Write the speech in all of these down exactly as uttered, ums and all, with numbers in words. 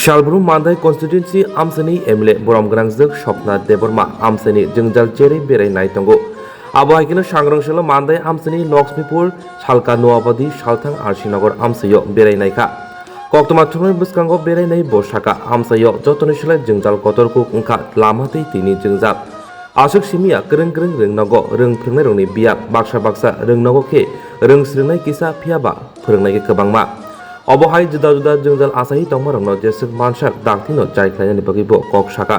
Salbrum Mandai constituency amchaini M L A borom gwnangjwk Sopna Debbarma amchaini jwngjal cherwi berai nai tongo. Abo hai kheno Sangrong Selo Mandai amchaini Lakshmipur Salka Noabadi Salthang R C Nagar amchaio berai nai kha. Koktwma thumnai bwskango berai nai bo saka amchaio jotoni slai jwngjal kotor kuk wngkha lama tei twini jwngjal. Aswk simi ya kwrwng kwrwng rwng nogo rwng phrwngnai rokni biya baksa baksa rwng nogo khe rwng swrwngnai kisa phiya ba phwrwngnai khe kwbangma. Obo hai juda juda jwngjal achahi tongma rokno jeswk mansak dakti no chai khlainani bagwi bo kok saka.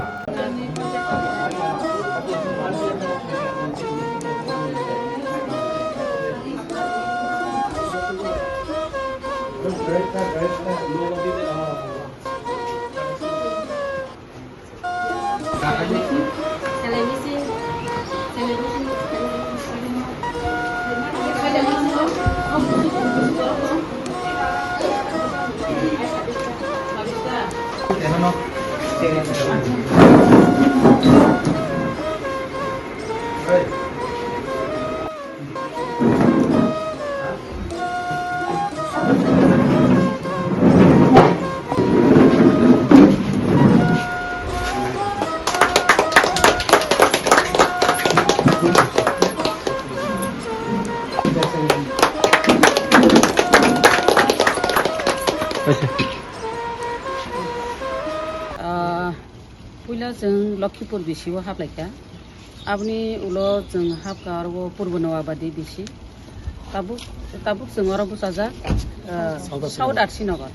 Ah, puila chwng Lokhipur B C o haplaikha. Aboni ulo chwng hapkha aro Purbo Noabadi B C. Tabuk, tabuk chwng oro bwchajak, ah, South South Arsinagar.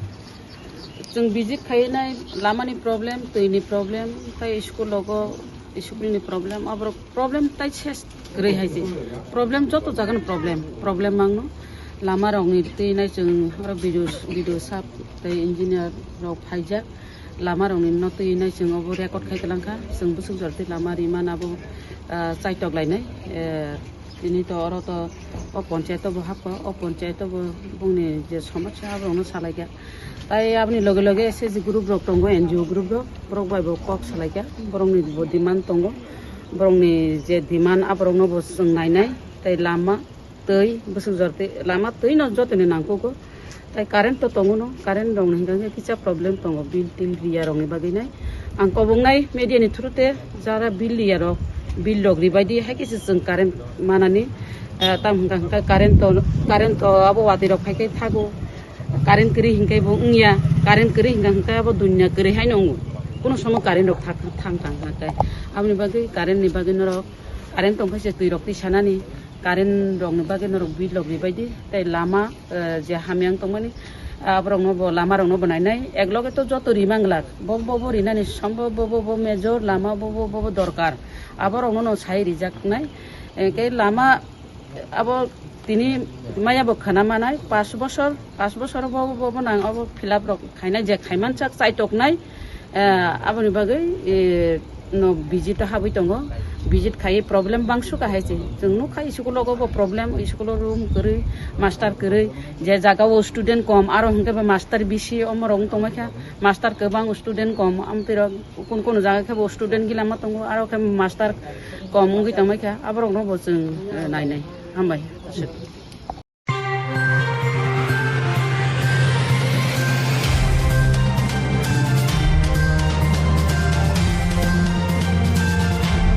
Chwng visit khainai lamani problem, twini problem, tei school logo school ni problem, aborok problem tai ses kwrwi hai se. Problem joto jagani problem, problem mangno. Lama rokni twinai chwng oro B D O, B D O sir tei engineer rok phaijak. Lama rokni no twinai chwng obo record khai kwlangkha. Chwng bwswk jora tei lama rimani abo, ah, chaitok lainai. Eh, tini to oro to o panchayat o bo hapkha, o panchayat o bo bongni je somosya aborokno salaikha. Tai aboni loge loge S H G group rok tongo, N G O group rok, borok bai bo kok salaikha, borokni bo demand tongo, borokni je demand aborokno bo chwng nainai, tai lama, twi, bwswk jora twi, lama twi no jotoni nangkukgo, tai current to tongo no, current rokni hwnkha khe kisa problem tongo, bill til riya rokni bagwi nai. Ang koboknai media ni through te jara bill riya rok, bill rok ribai di, hai khe se chwng current manani, eh, tam hwnkha hwnkha current to, current to abo watwi rok phai khe thago. Current kwrwi hinkhe bo wngya, current kwrwi hinkha hinkhe abo dunya kwrwi haino wngo. Kuno somo current rok thak-, thang thang thang khe. Aboni bagwi current ni bagwi norok current tongkhe se twi rok twi sanani, current rok ni bagwi norok bill rok ribai di, tei lama, eh, je hamya wng tongmani, aborok no bo lama rok no bo nainai, ek loge to joto rimang glak, bo bo bo rinani sombo bo bo bo major lama bo bo bo bo dorkar, aborok no no sai rijaknai, eh, khe lama Abo tini maya bo khana manai, pash bosor, pash bosor bo, bo, bo nang abo fill up rok khainai, je khaimansak chaitoknai, eh, aboni bagwi, eh, no visit o habwi tongo. Visit khai problem bangsu kahai se. Chwng nukha school o bo problem, school o room kwrwi, master kwrwi, je jaga o student kom, aro hwnkhe bo master bisi omo rok wng tongmai kha, master kwbang student kom, amtwi rok Kun kun jaga khe bo student gila ma tongo, aro khe master kom wngwi tongmai kha, aborok no bo chwng, eh, nainai. Hambai.